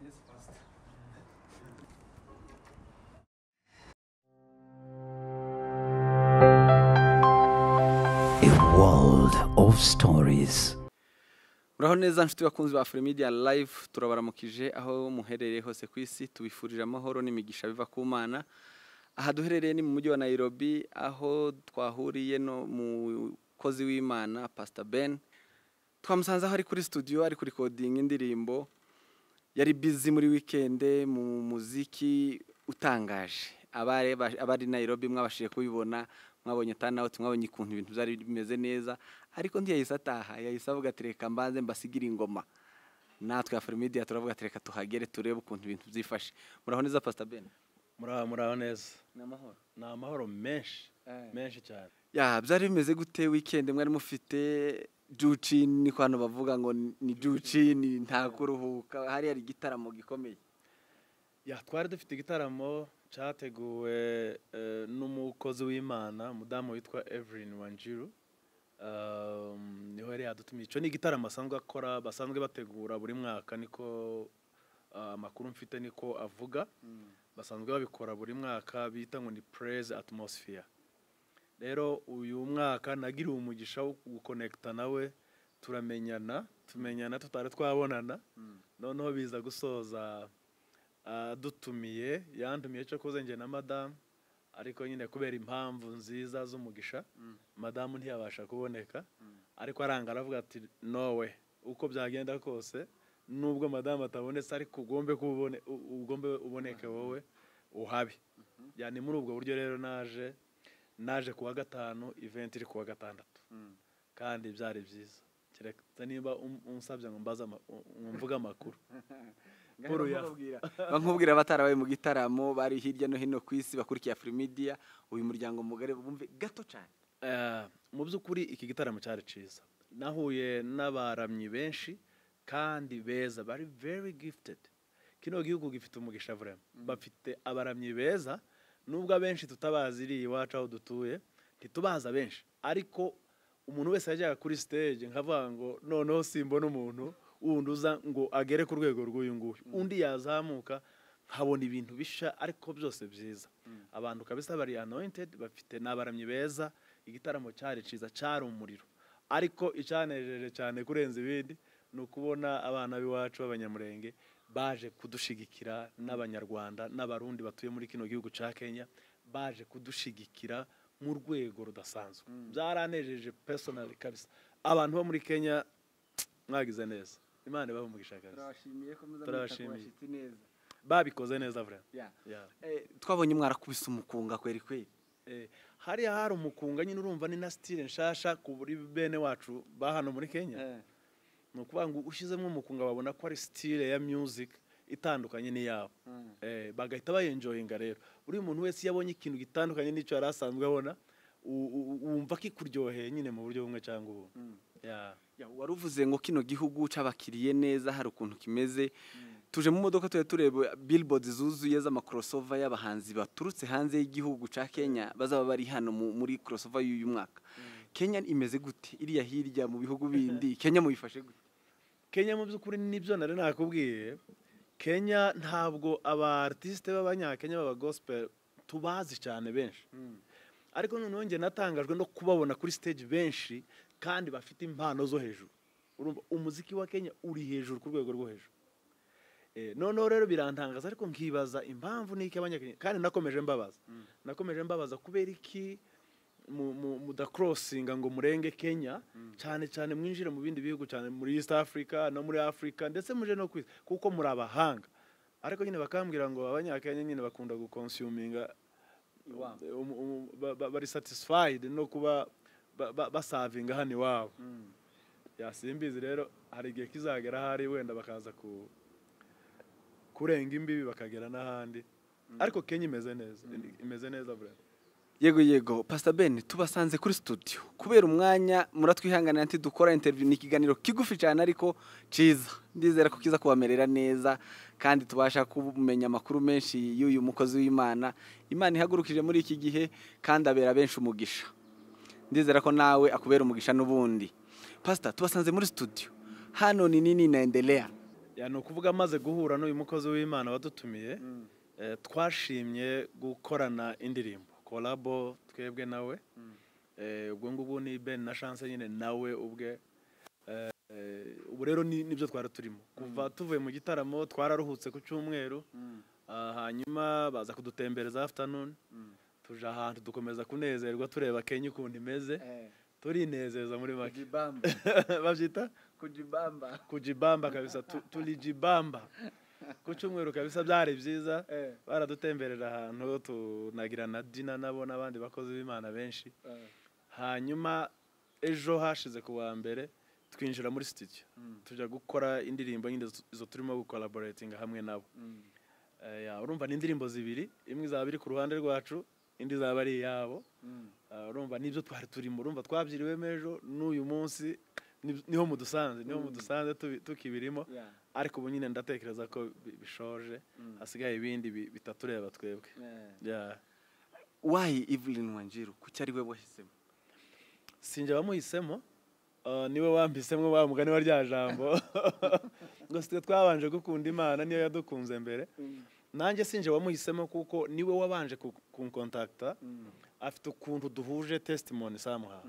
Yes, Pastor. A world of stories. Muraho neza nshuti bakunzi ba Afrimedia Live, turabaramukije aho muherereye hose ku isi, tubifurije amahoro n'imigisha biva ku Mana. Aha duherereye ni mu mujyi wa Nairobi, aho twahuriye no mukozi w'Imana Pastor Ben. Twamusanze aho ari kuri studio ari kuri recording indirimbo, yari busy muri weekend mu muziki utangaje. Abari Nairobi mwabashije kubibona, mwabonye turnout, mwabonye ukuntu ibintu byari bimeze neza, ariko ntiyahise ataha, yahise avuga ati reka mbanze mbasigire ingoma. Natwe Afrimedia turavuga ati reka tuhagere turebe ukuntu ibintu byifashe. Muraho neza Pastor Ben? Muraho neza. Ni amahoro. Ni amahoro menshi, menshi cyane. Ya, byari bimeze gute weekend mwari mufite juchi? Niko hano bavuga ngo ni juchi, ni nta kuruhuka, hari igitaramo gikomeye. Ya, twari dufite igitaramo cyateguwe n'umukozi w'Imana, umudamu witwa Evelyn Wanjiru. Niho yari yadutumiye. Icyo ni igitaramo asanzwe akora, basanzwe bategura buri mwaka, niko amakuru mfite niko avuga. Basanzwe babikora buri mwaka, bita ngo ni Praise Atmosphere. Rero uyu mwaka nagiriwe umugisha wo gukonekita nawe, turamenyana, tumenyana tutari twabonana. Noneho biza gusoza dutumiye, yantumiye cyo kuze njye na madamu, ariko nyine kubera impamvu nziza z'umugisha madamu ntiyabasha kuboneka, ariko aranga aravuga ati nowe uko byagenda kose nubwo madamu atabonetse ariko ugombe kubone, ugombe uboneke wowe uhabe. Yani muri ubwo buryo rero naje kuwa gatanu, event iri kuwa gatandatu, kandi byari byiza. Kereka niba unsabye ngo mbaze mvuge amakuru. Bankubwira abatarabaye mu gitaramo bari hirya no hino ku isi bakurikiye Afrimedia, uyu muryango mugari bumve gato cyane. Mu by'ukuri iki gitaramo cyari cyiza, nahuye n'abaramyi benshi kandi beza, bari very gifted. Kino gihugu gifite umugisha vraiment, bafite abaramyi beza, nubwo abenshi tutabazi iri iwacu aho dutuye ntitubaza benshi, ariko umuntu wese yajyaga kuri stage nkavuga ngo noneho simbona umuntu wundi uza ngo agere ku rwego rw'uyu nguyu, undi yazamuka nkabona ibintu bisha ariko byose byiza. Abantu kabisa bari anointed, bafite n'abaramyi beza. Igitaramo cyari cyiza, cyari umuriro. Ariko icyanejeje cyane kurenza ibindi ni ukubona abana b'iwacu b'Abanyamurenge baje kudushigikira, n'Abanyarwanda n'Abarundi batuye muri kino gihugu cya Kenya baje kudushigikira mu rwego rudasanzwe. Byaranejeje personally kabisa. Abantu bo muri Kenya mwagize neza, Imana ibahe umugisha kabisa. Turabashimiye ko muza Turabashimiye. mwita ku bashyitsi neza. Babikoze neza vraiment. Twabonye mwarakubise umukunga kweri kweri. Hariya hari umukunga nyine, urumva ni na style nshasha kuri bene wacu ba hano muri Kenya. Ni ukuvuga ngo ushyizemo umukunga babona ko ari style ya music itandukanye n'iyabo. Bagahita bayenjoyinga. Rero buri muntu wese iyo abonye ikintu gitandukanye n'icyo yari asanzwe abona, wumva kikuryoheye nyine mu buryo bumwe cyangwa ubundi. Ya, wari uvuze ngo kino gihugu cabakiriye neza, hari ukuntu kimeze. Tuje mu modoka tuye tureba billboards zuzuye z'ama crossover y'abahanzi baturutse hanze y'igihugu ca Kenya bazaba bari hano muri crossover y'uyu mwaka. Kenya imeze gute iriya hirya mu bihugu bindi? Kenya muyifashe gute? Kenya mu by'ukuri nibyo nari nakubwiye. Kenya ntabwo aba artiste b'abanyakenya b'aba gospel tubazi cyane benshi, ariko noneho njye natangajwe no kubabona kuri stage benshi kandi bafite impano zo hejuru. Urumva umuziki wa Kenya uri hejuru ku rwego rwo hejuru. Noneho rero birantangaza, ariko nkibaza impamvu niki abanyakenya, kandi nakomeje mbabaza, nakomeje mbabaza kubera iki mudacrossinga ngo murenge Kenya, cyane cyane mwinjire mu bindi bihugu, cyane muri East Africa no muri Africa, ndetse muje no kwisi, kuko muri abahanga. Ariko nyine bakambwira ngo abanyakenya nyine bakunda guconsuminga bari satisfied no kuba basavinga hano iwabo. Ya, simbizi rero, hari igihe kizagera hari wenda bakaza kurenga imbibi bakagera n'ahandi, ariko Kenya imeze neza, imeze neza vraiment. Yego yego, Pastor Ben, tubasanze kuri studio. Kubera umwanya muratwihanganira nti dukora interview, ni ikiganiro kigufi cyane ariko ciza. Ndizera ko kiza kubamerera neza kandi tubasha kumenya amakuru menshi y'uyu mukozi w'Imana. Imana ihagurukije muri iki gihe kandi abera benshi umugisha. Ndizera ko nawe akubera umugisha n'ubundi. Pastor, tubasanze muri studio. Hano ni nini inaendelea? Ya, ni ukuvuga amaze guhura n'uyu mukozi w'Imana wadutumiye, twashimye gukorana indirimbo collabo twebwe nawe. Ubwo ngubwo ni Ben na Chance nyine nawe ubwe. Ubu rero nibyo twari turimo kuva tuvuye mu gitaramo. Twararuhutse ku cyumweru, hanyuma baza kudutembereza afternoon, tuja ahantu dukomeza kunezerwa, tureba Kenya ukuntu imeze, turinezeza muri make. Kujibamba. Babyita Kujibamba. Kujibamba kabisa, tulijibamba ku cyumweru kabisa, byari byiza. Baradutemberera ahantu, tunagira na dinner nabo n'abandi bakozi b'Imana benshi. Hanyuma ejo hashize ku wa mbere twinjira muri studio, tujya gukora indirimbo nyine izo turimo gucollaboratinga hamwe nabo. Ya, urumva ni indirimbo zibiri, imwe izaba iri ku ruhande rwacu, indi izaba ari iyabo. Urumva nibyo twari turimo, urumva twabyiriwemo ejo n'uyu munsi niho mudusanze tukibirimo. Ariko ubu nyine ndatekereza ko bishoje, hasigaye ibindi bitatureba twebwe. Yeah. Why Evelyn Wanjiru? Kuki ari we wahisemo? Sinjye wamuhisemo, niwe wampisemo, wa mugani wa rya jambo ngo sitwe twabanje gukunda Imana, niyo yadukunze mbere. Nanjye sinjye wamuhisemo kuko niwe wabanje kunkontakta. Afite ukuntu duhuje testimony somehow.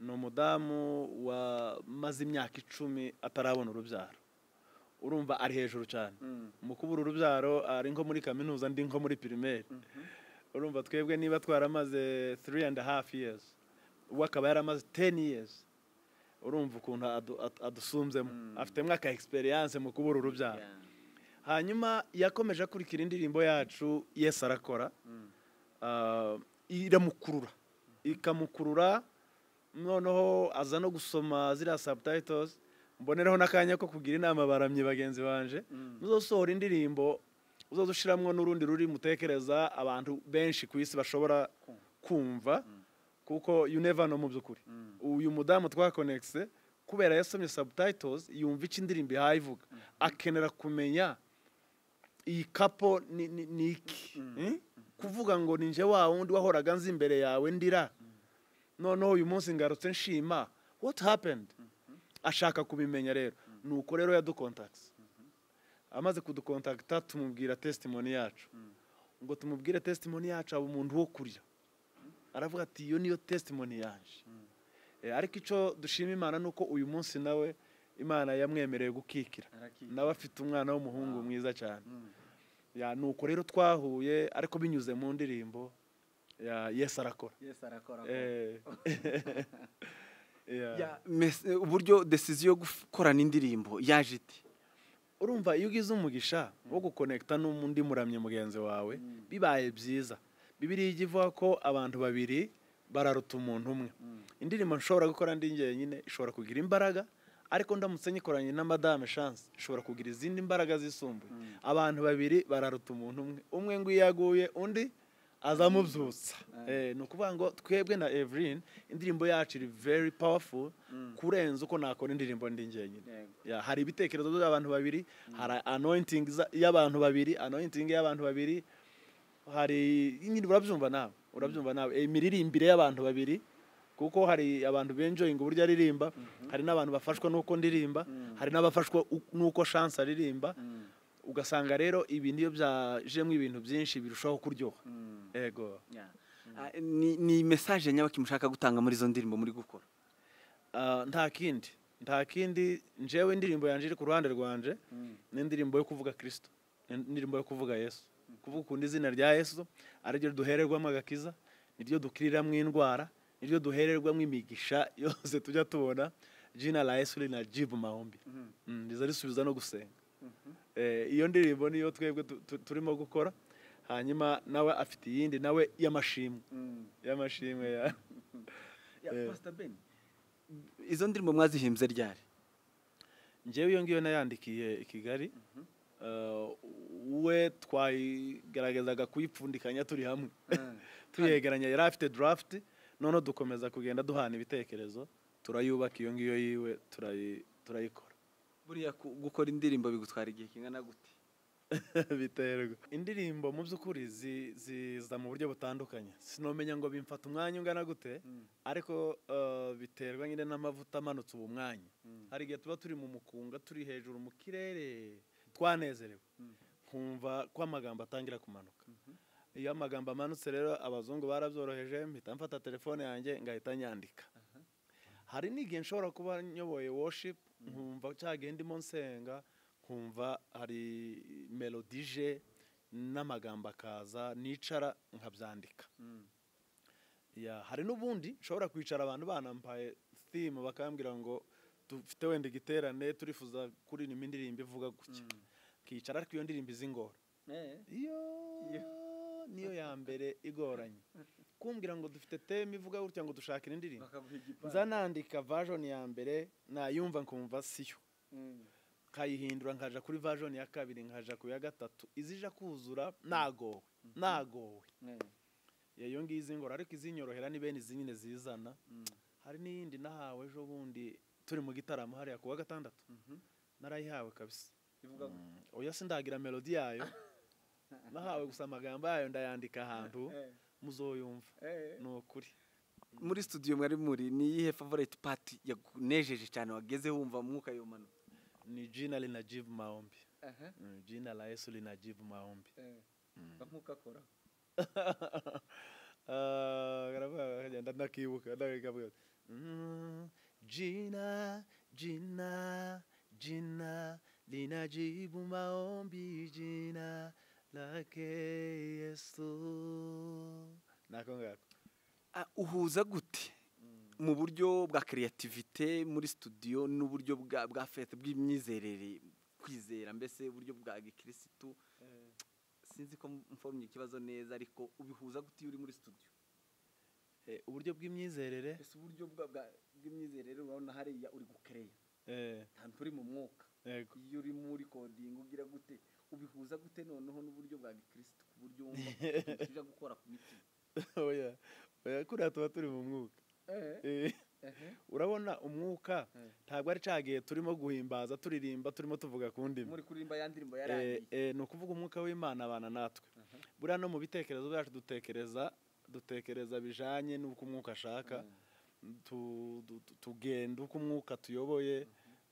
Ni umudamu wamaze imyaka 10 atarabona urubyaro. Urumva ari hejuru cyane mu kubura urubyaro, ari nko muri kaminuza, ndi nko muri primaire. Urumva twebwe niba twaramaze 3.5 years, we akaba yaramaze 10 years, urumva ukuntu adusumbzemo, afitemo aka experience mu kubura urubyaro. Hanyuma yakomeje akurikira indirimbo yacu Yesu arakora. Iramukurura, ikamukurura, noneho aza no gusoma ziriya subtitles. Mboneraho n'akanya ko kugira inama abaramyi bagenzi banje: muzosohora indirimbo, uzoza ushiramwo n'urundi rurimi mutekereza abantu benshi ku isi bashobora kumva, kuko you never know. Mu by'ukuri uyu mudamu twakonekise kubera yasomye subtitles, yumva icyo indirimbo ihaye ivuga, akenera kumenya iyi couple ni iki. Kuvuga ngo ni nje wa wundi wahoraga nzi imbere yawe ndira, noneho uyu munsi ngarutse nshima, what happened? Ashaka kubimenya. Rero nuko rero yadukontakise. Amaze kudukontakita, tumubwira testimony yacu. Ngo tumubwire testimony yacu, aba umuntu wo kurya, aravuga ati: "Iyo niyo testimony yanje." Ariko icyo dushima Imana ni uko uyu munsi nawe Imana yamwemereye gukikira, nawe afite umwana w'umuhungu mwiza cyane. Ya, nuko rero twahuye, ariko binyuze mu ndirimbo ya Yesu arakora. Yesu arakora. Yeah. Ya, uburyo decision yo gukorana indirimbo yaje ite? Urumva iyo ugize umugisha wo gukonekita n'undi muramyi mugenzi wawe, bibaye byiza. Bibiliya ijya ivuga ko abantu babiri bararuta umuntu umwe. Indirimbo nshobora gukora ndi njyenyine ishobora kugira imbaraga, ariko ndamutse nyikoranye na Madame Chance ishobora kugira izindi mbaraga zisumbuye. Abantu babiri bararuta umuntu umwe. Umwe ngo iyo aguye undi azamubyutsa. Ni ukuvuga ngo twebwe na Evelyn indirimbo yacu iri very powerful kurenza uko nakora indirimbo ndi njyenyine. Ya, hari ibitekerezo by'abantu babiri, hari anointing y'abantu babiri, anointing y'abantu babiri, hari nyine urabyumva nawe, imiririmbire y'abantu babiri, kuko hari abantu benjoyinga uburyo aririmba, hari n'abantu bafashwa n'uko ndirimba, hari n'abafashwa n'uko Chance aririmba. Ugasanga rero ibi niyo byajemo ibintu byinshi birushaho kuryoha. Ego. Ah, ni message nyabaki mushaka gutanga muri izo ndirimbo muri gukora? Ah, nta kindi. Njyewe indirimbo yanje iri ku ruhande rwanje ni indirimbo yo kuvuga Kristo, ni indirimbo yo kuvuga Yesu, kuvuga ukuntu izina rya Yesu ariryo duhererwamo agakiza, niryo dukiriramo indwara, niryo duhererwamo imigisha yose tujya tubona. Jina la Yesu linajibu maombi. Riza risubiza no gusenga. Iyo ndirimbo niyo twebwe turimo gukora. Hanyuma nawe afite iyindi nawe y'amashimwe ya Ya, Pastor Ben, izo ndirimbo mwazihimbye ryari? Njyewe iyo ngiyo nayandikiye i Kigali. We twayigaragazaga kuyipfundikanya turi hamwe, tuyegeranya. Yari afite draft, noneho dukomeza kugenda duhana ibitekerezo, turayubaka iyo ngiyo yiwe, turayikora. Buriya gukora indirimbo bigutwara igihe kingana gute? Biterwa. Indirimbo mu by'ukuri ziza mu buryo butandukanye, sinomenya ngo bimfata umwanya ungana gute, ariko biterwa nyine n'amavuta amanutse uwo mwanya. Hari igihe tuba turi mu mukunga, turi hejuru mu kirere, twanezerewe, nkumva ko amagambo atangira kumanuka. Iyo amagambo amanutse rero, abazungu barabyoroheje, mpita mfata telefone yanjye ngahita nyandika. Hari n'igihe nshobora kuba nyoboye worship, nkumva cyagihe ndimo nsenga, nkumva hari melody ije n'amagambo akaza, nicara nkabyandika. Ya, hari n'ubundi nshobora kwicara abantu banampaye theme, bakambwira ngo dufite wenda igiterane, turifuza kuririmba indirimbo ivuga gutya, nkicara. Ariko iyo ndirimbo izingora, iyo niyo ya mbere igoranye. Kumbwira ngo dufite theme ivuga gutya, ngo dushakire indirimbo, Bakaguha igipande. Nza nandika version ya mbere, nayumva nkumva siyo, nkayihindura, nkaja kuri version ya kabiri, nkaja ku ya gatatu, izija kuzura nagowe, nagowe. Iyo ngiyo izingora, ariko izinyorohera ni bene izi nyine zizana. Hari n'iyindi nahawe ejo bundi turi mu gitaramo hariya ku wa gatandatu, narayihawe kabisa. Ivuga gute? Oya, sindagira melody yayo, nahawe gusa amagambo yayo, ndayandika ahantu, muzoyumva, ni ukuri. Muri studio mwari muri, ni iyihe favorite part yakunejeje cyane, wageze wumva mwuka yomanuka? Ni jina linajibu maombi. Jina la Yesu linajibu maombi. Nkuko akora. Ah, karavuga kagenda, ndakibuka, ndakavuga jina, jina, jina linajibu maombi, jina lake Yesu, nako ngako. Ah, uhuza gute mu buryo bwa creativity muri studio n'uburyo bwa faith, bw'imyizerere, kwizera, mbese uburyo bwa gikirisitu? Sinzi ko mforumye ikibazo neza, ariko ubihuza gute iyo uri muri studio? Uburyo bw'imyizerere? Ese uburyo bw'imyizerere, urabona hariya uri gukereya, ntabwo uri mu mwuka. Iyo uri muri recording ugira gute, ubihuza gute noneho n'uburyo bwa gikirisitu, ku buryo wumva ko kija gukora ku mitima? Oya, oya, kuriya tuba turi mu mwuka. Urabona umwuka ntabwo ari cya gihe turimo guhimbaza, turirimba, turimo tuvuga ku ndimi. Muri kuririmba ya ndirimbo yarangiye. Ni ukuvuga umwuka w'Imana abana natwe. Buriya no mu bitekerezo byacu dutekereza bijanye n'uko umwuka ashaka, tugenda uko umwuka tuyoboye.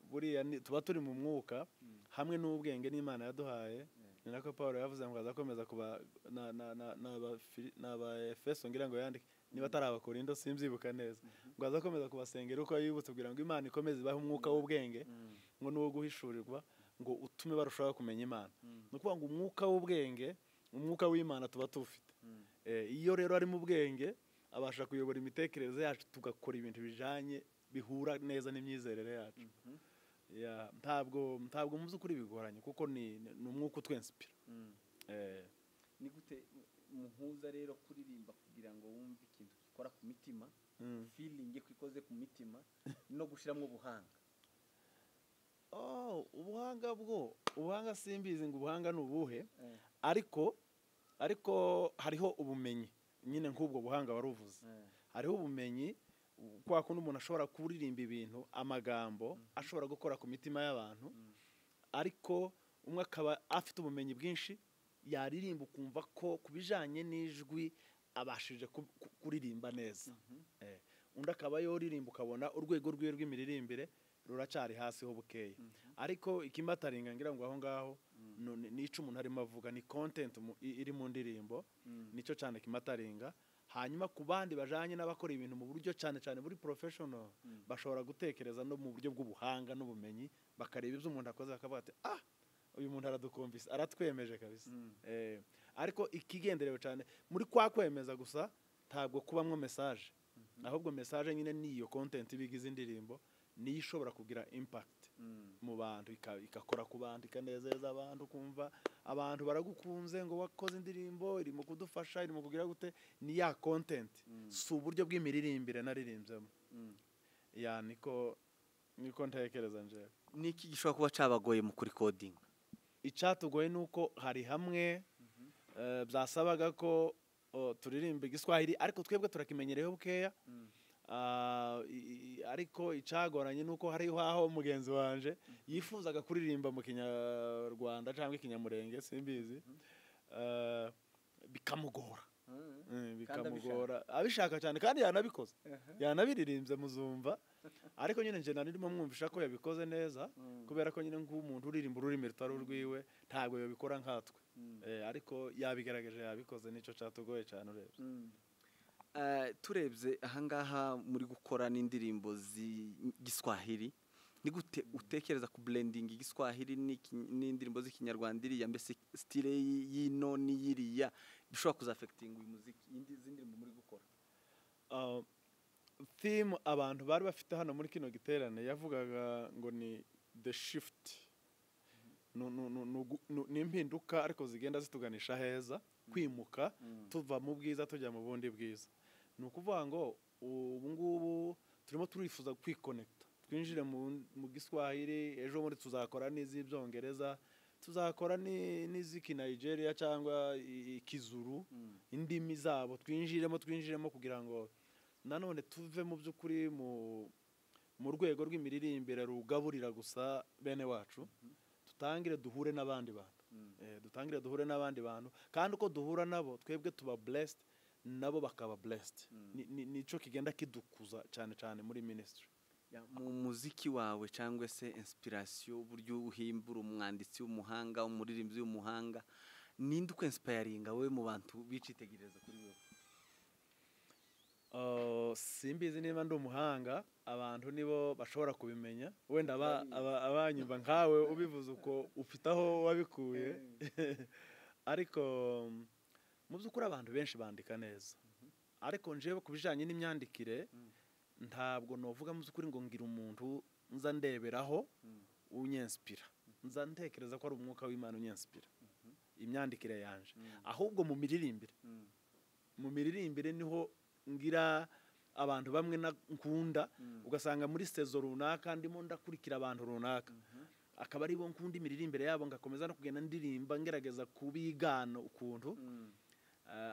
Buriya tuba turi mu mwuka hamwe n'ubwenge n'Imana yaduhaye. Ni nako Paul yavuze ngo azakomeza kuba n'aba Efeso, ngira ngo yandike, niba atari Abakorindo simbyibuka neza, ngo azakomeza kubasengera uko yibutse, kugira ngo Imana ikomeze ibahe umwuka w'ubwenge ngo n'uwo guhishurirwa, ngo utume barushaho kumenya Imana. Ni ukuvuga ngo umwuka w'ubwenge, umwuka w'Imana tuba tuwufite. Iyo rero ari mu bwenge, abasha kuyobora imitekerereze yacu, tugakora ibintu bijanye, bihura neza n'imyizerere yacu. Ya, ntabwo mu by'ukuri bigoranye, kuko ni umwuka utwensipira. Ni gute muhuza rero kuririmba kugira ngo wumve ikintu gikora ku mitima, feeling ko ikoze ku mitima, no gushyiramo ubuhanga? Oh, ubuhanga bwo, ubuhanga simbizi ngo ubuhanga ni ubuhe, ariko hariho ubumenyi nyine nk'ubwo buhanga wari uvuze. Hariho ubumenyi kwa kundi umuntu ashobora kuririmba ibintu, amagambo ashobora gukora ku mitima y'abantu, ariko umwe akaba afite ubumenyi bwinshi, yaririmba ukumva ko ku bijanye n'ijwi abashije kuririmba neza. Undi akaba yoririmba ukabona urwego rwiwe rw'imiririmbire ruracyari hasi ho bukeya. Ariko ikimatteringa, ngira ngo aho ngaho nico umuntu arimo avuga, ni content iri mu ndirimbo, nicyo cyane kimatteringa. Hanyuma ku bandi bajanye n'abakora ibintu mu buryo cyane cyane muri professional, bashobora gutekereza no mu buryo bw'ubuhanga n'ubumenyi, bakareba ibyo umuntu akoze bakavuga ati: "Ah, uyu muntu aradukumvise, aratwemeje kabisa." Ariko ikigenderewe cyane muri kwa kwemeza gusa ntabwo kubamwo message, ahubwo message nyine ni iyo content ibigize indirimbo, niyo ishobora kugira impact mu bantu, igakora ku bantu, ikanezeza abantu, kumva abantu baragukunze ngo wakoze indirimbo irimo kudufasha, irimo kugira gute. Ni ya content, si uburyo bw'imiririmbire naririmbyemo. Ya, niko ntekereza njewe. Ni iki gishobora kuba cabagoye mu kurikodinga? Icyatugoye ni uko hari hamwe byasabaga ko turirimba Igiswahili, ariko twebwe turakimenyereyeho bukeya. Ariko icagoranye nuko hariho aho mugenzi wanje yifuzaga kuririmba mu Kinyarwanda cyangwa Ikinyamurenge, simbizi, bikamugora. Bikamugora abishaka cyane, kandi yanabikoze, yanabiririmbye muzumva. Ariko nyine nje nari ndimo mwumvisha ko yabikoze neza, kubera ko nyine nk'umuntu uririmba ururimi rutari urwiwe ntabwo yabikora nkatwe. Ariko yabigaragaje, yabikoze, nicyo catugoye cyane urebye. Turebye ahangaha muri gukora n'indirimbo z'Igiswahili, ni gute utekereza ku blending Igiswahili n'indirimbo z'Ikinyarwanda iriya, mbese style y'ino n'iyiriya bishobora kuzaffectinga uyu muziki, izi ndirimbo muri gukora? Theme abantu bari bafite hano muri kino giterane yavugaga ngo ni the shift, ni impinduka ariko zigenda zituganisha heza, kwimuka tuva mu bwiza tujya mu bundi bwiza. Ni ukuvuga ngo ubu ngubu turimo turifuza kwiconnecta, twinjire mu Giswahili, ejo bundi tuzakora n'iz'ibyongereza, tuzakora n'iz'iki Nigeria cyangwa Ikizuru, indimi zabo twinjiremo kugira ngo nanone tuve mu by'ukuri mu rwego rw'imiririmbire rugaburira gusa bene wacu, tutangire duhure n'abandi bantu. Dutangire duhure n'abandi bantu, kandi uko duhura nabo twebwe tuba blessed, nabo bakaba blessed. Nico kigenda kidukuza cyane cyane muri ministry. Mu muziki wawe cyangwa se inspiration, uburyo uhimbura, umwanditsi w'umuhanga, umuririmbyi w'umuhanga, ninde ukwinspiringa wowe mu bantu bicitegereza kuri wowe? Simbizi niba ndi umuhanga, abantu nibo bashobora kubimenya, wenda abanyumva nkawe ubivuze uko ufite aho wabikuye. Ariko mu by'ukuri abantu benshi bandika neza, ariko njewe ku bijanye n'imyandikire ntabwo novuga mu by'ukuri ngo ngira umuntu nza ndeberaho unyinspira. Nza ntekereza ko ari umwuka w'Imana unyinspira imyandikire yanje. Ahubwo mu miririmbire niho ngira abantu bamwe nkunda, ugasanga muri saison runaka ndimo ndakurikira abantu runaka, akaba ari bo nkunda imiririmbire yabo, ngakomeza no kugenda ndirimba ngerageza kubigana ukuntu.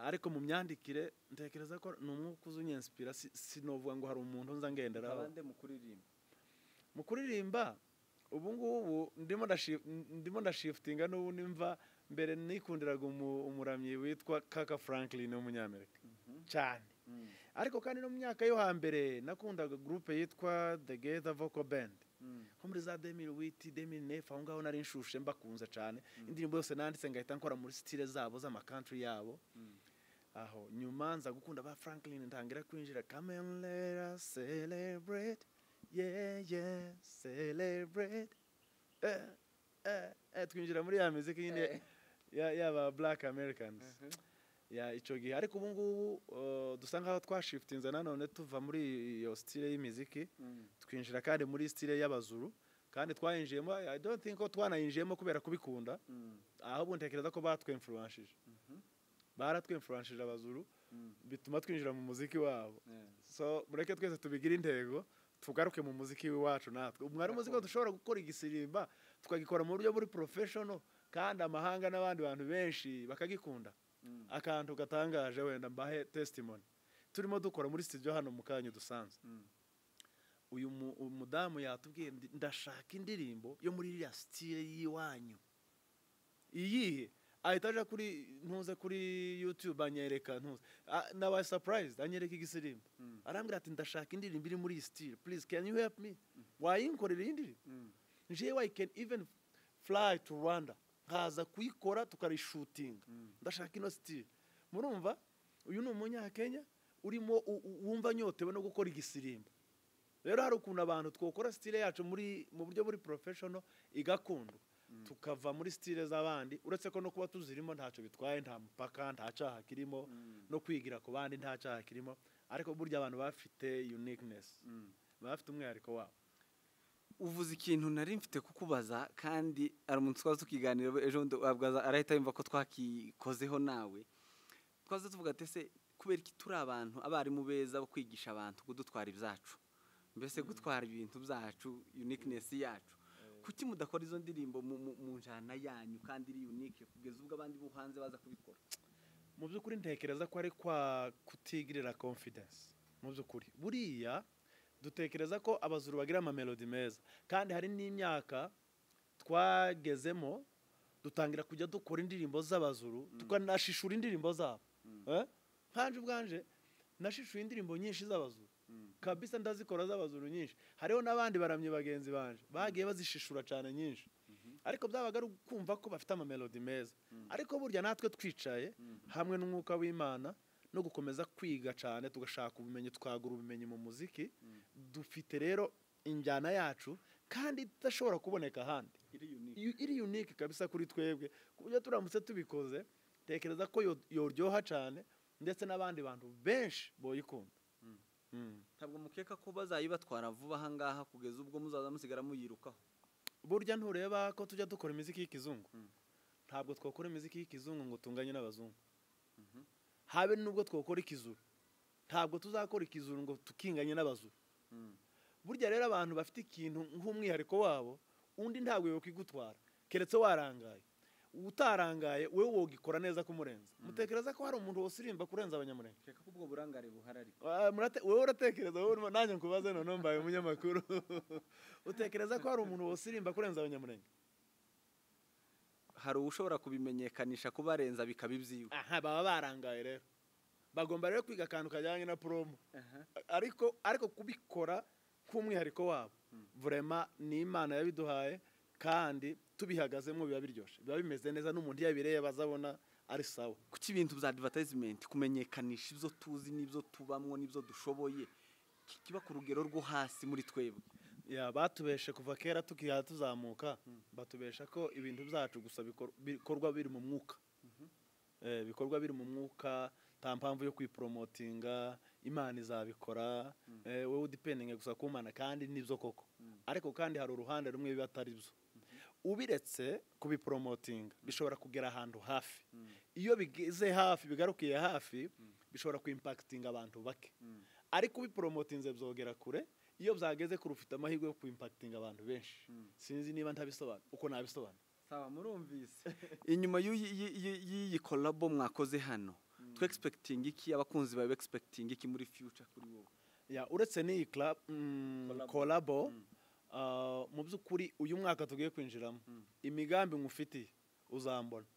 Ariko mu myandikire ntekereza ko ni umwuka uza unyinspira, sinovuga ngo hari umuntu nza ngenderaho. Abande mu kuririmba? Mu kuririmba ubu ngubu ndimo ndashiftinga n'ubu nimva mbere nikundiraga umuramyi witwa Kaka Franklin w'umunyamerika cyane. Ariko kandi no mu myaka yo hambere nakundaga groupe yitwa The Gaither Vocal Band, nko muri za 2008, 2009, aho ngaho nari nshushe mbakunze cyane. Indirimbo yose nanditse ngahita nkora muri style zabo z'amacountry yabo. Aho nyuma nza gukunda ba Franklin, ntangira kwinjira "Come and let us celebrate, yeah, yeah, celebrate," twinjira muri ya muziki nyine y'aba Black Americans ya icyo gihe. Ariko ubu ngubu dusa nkaho twashiftinze nanone, tuva muri iyo style y'imiziki, twinjira kandi muri style y'abazuru. Kandi twayinjiyemo, I don't think ko twanayinjiyemo kubera kubikunda, ahubwo ntekereza ko batwinfluenshije, baratwinfluenshije abazuru, bituma twinjira mu muziki wabo. So mureke twese tubigire intego, tugaruke mu muziki w'iwacu natwe. Mwari umuziki dushobora gukora igisirimba tukagikora mu buryo buri professional, kandi amahanga n'abandi bantu benshi bakagikunda. Akantu gatangaje, wenda mbahe testimony, turimo dukora muri studio hano mu kanya dusanzwe, uyu umudamu yatubwiye, "Ndashaka indirimbo yo muri iriya style y'iwanyu." Iyihe? Ahita aja kuri ntuze, kuri YouTube, anyereka ntuze. Nabaye surprised, anyereka igisirimba, arambwira ati, "Ndashaka indirimbo iri muri iyi style, please can you help me? Wayinkorera iyi ndirimbo? Njyewe I can even fly to Rwanda nkaza kuyikora, tukarishootinga. Ndashaka ino style." Murumva, uyu ni umunyakenya urimo wumva anyotewe no gukora igisirimba. Rero hari ukuntu abantu twokora style yacu mu buryo buri professional igakundwa, tukava muri style z'abandi. Uretse ko no kuba tuzirimo ntacyo bitwaye, nta mupaka, nta cyaha kirimo, no kwigira ku bandi nta cyaha kirimo. Ariko burya abantu bafite uniqueness, bafite umwihariko wabo. Uvuze ikintu nari mfite kukubaza, kandi hari umuntu twaza tukiganira ejo bundi arahita yumva ko twakikozeho nawe. Twaza tuvuga ati, ese kubera iki turi abantu abarimu beza bo kwigisha abantu kudutwara ibyacu, mbese gutwara ibintu byacu, uniqueness yacu? Kuki mudakora izo ndirimbo mu njyana yanyu kandi iri unique, kugeza ubwo abandi bo hanze baza kubikora? Mu by'ukuri ntekereza ko ari kwa kutigirira confidence. Mu by'ukuri buriya dutekereza ko Abazuru bagira amamelodi meza, kandi hari n'imyaka twagezemo dutangira kujya dukora indirimbo z'Abazuru, tukanashishura indirimbo zabo. Nkanje ubwanje nashishuye indirimbo nyinshi z'Abazuru kabisa, ndazikora z'Abazuru nyinshi. Hariho n'abandi baramyi bagenzi banje bagiye bazishishura cyane nyinshi, ariko byabaga ari kumva ko bafite amamelodi meza. Ariko burya natwe twicaye hamwe n'umwuka w'Imana no gukomeza kwiga cyane, tugashaka ubumenyi, twagura ubumenyi mu muziki. Dufite rero injyana yacu kandi idashobora kuboneka ahandi, iri unique kabisa kuri twebwe, ku buryo turamutse tubikoze tekereza ko yoryoha cyane, ndetse n'abandi bantu benshi boyikunda. Ntabwo mukeka ko bazayibatwara vuba aha ngaha kugeza ubwo muzaza musigara muyirukaho? Burya ntureba ko tujya dukora imiziki y'ikizungu? Ntabwo twakora imiziki y'ikizungu ngo tunganye n'abazungu. Habe nubwo twakora ikizuru, ntabwo tuzakora ikizuru ngo tukinganye n'abazuru. Burya rero abantu bafite ikintu nk'umwihariko wabo, undi ntabwo yokwigutwara keretse warangaye. Utarangaye wewe wogikora neza kumurenza. Mutekereza ko hari umuntu wosirimba kurenza Abanyamurenge? Keka ko ubwo burangare buhari ariko. Wewe uratekereza, wowe nanjye nkubaze none mbaye umunyamakuru. Utekereza ko hari umuntu wosirimba kurenza Abanyamurenge? Hari ushobora kubimenyekanisha kubarenza bikaba ibyiwe. Aha baba barangaye rero. Bagomba rero kwiga akantu kajyanye na promo. Ariko kubikora nk'umwihariko wabo. Vraiment ni Imana yabiduhaye, kandi tubihagazemo biba biryoshe, biba bimeze neza, n'umuntu yabireba azabona ari sawa. Kuki ibintu bya advertisement, kumenyekanisha ibyo tuzi n'ibyo tubamwo n'ibyo dushoboye kiba ku rugero rwo hasi muri twebwe? Ya batubeshe kuva kera tukiha tuzamuka, batubesha ko ibintu byacu gusa bikorwa biri mu mwuka. Bikorwa biri mu mwuka, nta mpamvu yo kwipromotinga, Imana izabikora, wewe udependinge gusa ku Mana, kandi nibyo koko. Ariko kandi hari uruhande rumwe biba atari byo. Ubiretse kubipromotinga bishobora kugera ahantu hafi. Iyo bigeze hafi, bigarukiye hafi, bishobora kuimpactinga abantu bake. Ariko ubipromotinze byogera kure, iyo byageze kure ufite amahirwe yo kuimpactinga abantu benshi. Sinzi niba ntabisobanura uko nabisobanura. Sawa, murumvise. Inyuma y'iyi collabo mwakoze hano, twe expecting iki? Abakunzi bawe expecting iki muri future kuri wowe? Ya uretse n'iyi club collabo, mu by'ukuri uyu mwaka tugiye kwinjiramo, imigambi ngufitiye uzambona.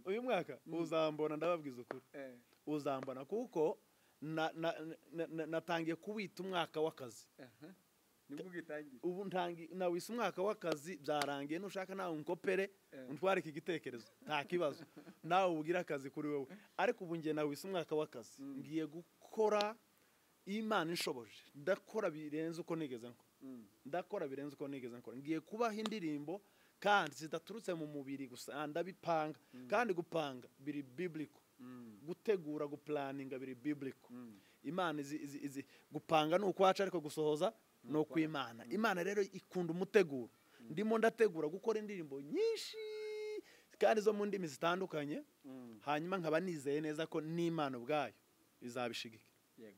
Uyu mwaka uzambona, ndababwiza ukuri. Uzambona kuko natangiye kuwita umwaka w'akazi. Ubu nawise umwaka w'akazi, byarangiye. Nushaka nawe unkopere untware iki gitekerezo, nta kibazo, nawe ugira akazi kuri wowe. Ariko ubu ngiye nawise umwaka w'akazi, ngiye gukora Imana inshoboje, ndakora birenze uko nigeze nkora. Ndakora birenze uko nigeze nkora. Ngiye kubaha indirimbo kandi zidaturutse mu mubiri gusa, ndabipanga. Kandi gupanga biri biblical, gutegura, guplaninga biri biblical. Imana izi gupanga ni ukwaca, ariko gusohoza ni ukw'Imana. Imana rero ikunda umuteguro. Ndimo ndategura gukora indirimbo nyinshi kandi zo mu ndimi zitandukanye, hanyuma nkaba nizeye neza ko n'Imana ubwayo izabishigika. Yego.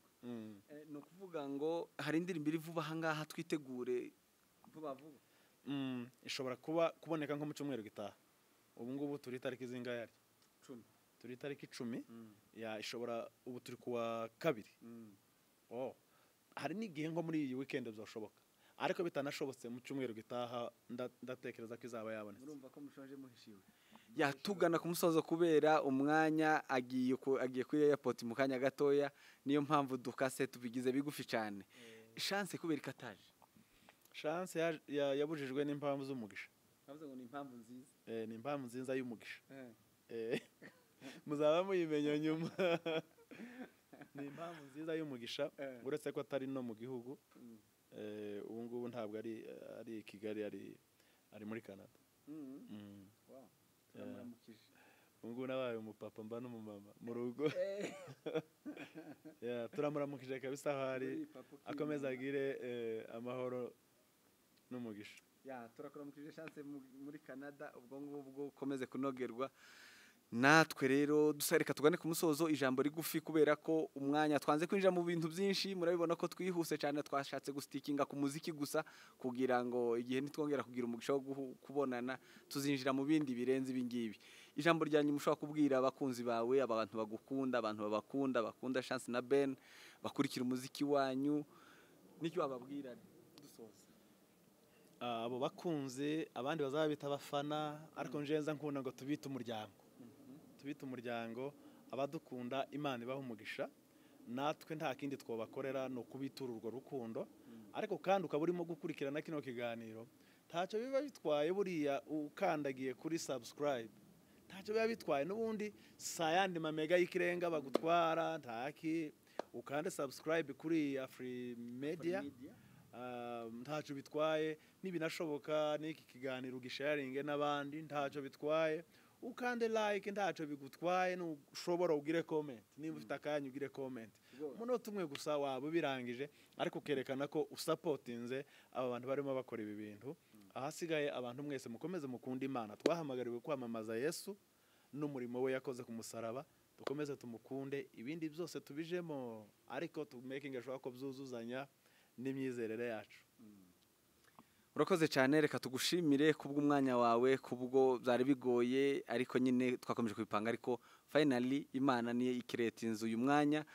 Ni ukuvuga ngo hari indirimbo iri vuba aha ngaha twitegure vuba vuba? Ishobora kuba kuboneka nko mu cyumweru gitaha. Ubu ngubu turi itariki zingahe ari? 10. Turi itariki 10. Ya ishobora, ubu turi kuwa 2. Hari n'igihe nko muri iyi weekend byashoboka, ariko bitanashobotse mu cyumweru gitaha ndatekereza ko izaba yabonetse. Murumva ko mushonje muhishiwe. Yatugana ku musozo kubera umwanya, agiye kuri airport mu kanya gatoya, niyo mpamvu dukase tubigize bigufi cyane. Chance kubera ikataje. Chance yabujijwe n'impamvu z'umugisha. Bavuze ngo ni impamvu nziza. Ni impamvu nziza y'umugisha. Muzaba muyimenya nyuma. Ni impamvu nziza y'umugisha, uretse ko atari no mu gihugu. Ubu ngubu ntabwo ari Kigali, ari muri Canada. Wow. Turamuramukije. Ubu ngubu nabaye umupapa mba n'umumama mu rugo. Turamuramukije kabisa, aho ari akomeza agire amahoro n'umugisha. Ya turakuramukije Chance muri Canada, ubwo ngubwo ukomeze kunogerwa. Natwe rero dusareka tugane ku musozo, ijambo rigufi kubera ko umwanya twanze kwinjira mu bintu byinshi. Murabibona ko twihuse cyane, twashatse gustickinga ku muziki gusa kugira ngo igihe nitwongera kugira umugisha wo kubonana tuzinjira mu bindi birenze ibi ngibi. Ijambo rya nyuma ushobora kubwira abakunzi bawe, abantu bagukunda, abantu babakunda, bakunda Chance na Ben, bakurikira umuziki wanyu, nicyo wababwira dusoza? Abo bakunzi, abandi bazaba bita abafana, ariko njenza nkunda ngo tubite umuryango, tubite umuryango. Abadukunda, Imana ibaha umugisha. Natwe nta kindi twabakorera, ni ukubitura urwo rukundo. Ariko kandi ukaba urimo gukurikirana kino kiganiro, ntacyo biba bitwaye buriya ukandagiye kuri subscribe, ntacyo biba bitwaye n'ubundi, si ayandi mamega y'ikirenga bagutwara, ntaki. Ukande subscribe kuri Afri Media, ntacyo bitwaye. Nibinashoboka n'iki kiganiro ugisharinge n'abandi, ntacyo bitwaye. Ukande like, ntacyo bigutwaye. Nushobora ugire comment, niba ufite akanya ugire comment umunota umwe gusa, waba ubirangije, ariko ukerekana ko usupportinze aba bantu barimo bakora ibi bintu. Ahasigaye, abantu mwese mukomeze mukunde Imana. Twahamagariwe kwamamaza Yesu n'umurimo we yakoze ku musaraba. Dukomeze tumukunde, ibindi byose tubijemo, ariko tumakinge sure ko byuzuzanya n'imyizerere yacu. Urakoze cyane. Reka tugushimire kubw'umwanya wawe, kubwo byari bigoye, ariko nyine twakomeje kubipanga, ariko finally Imana niyo icreate inzu uyu mwanya.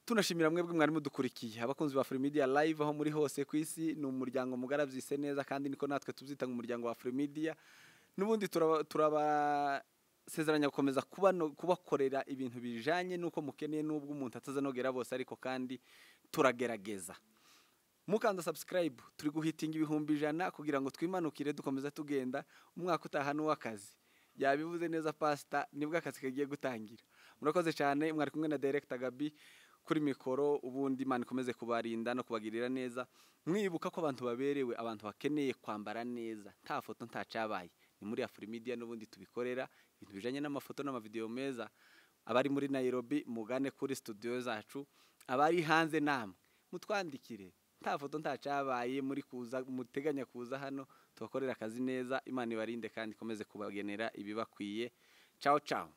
Tunashimira mwebwe mwari mudukurikiye, abakunzi ba Free Media Live, aho muri hose ku isi. Ni umuryango mugara byise neza, kandi niko natwe tubyita umuryango wa Free Media. N'ubundi turabasezeranya gukomeza kuba no, kubakorera ibintu bijanye n'uko mukeneye, n'ubwo umuntu atazanogera bose, ariko kandi turagerageza. Mukanda subscribe, turi guhitinga 100,000 kugira ngo twimanukire dukomeza tugenda. Umwaka utaha n'uw'akazi, yabivuze neza pastor, nibwo akazi kagiye gutangira. Murakoze cyane. Mwari kumwe na Director Gabi kuri mikoro. Ubundi Imana ikomeze kubarinda no kubagirira neza. Mwibuka ko abantu baberewe, abantu bakeneye kwambara neza, nta foto nta cyabaye, ni muri Afri Media n'ubundi tubikorera ibintu bijanye n'amafoto n'amavideo meza. Abari muri Nairobi mugane kuri studio zacu, abari hanze namwe mutwandikire, nta foto nta cyabaye, muri kuza muteganya kuza hano tubakorera akazi neza. Imana ibarinde kandi ikomeze kubagenera ibibakwiye. Ciao ciao.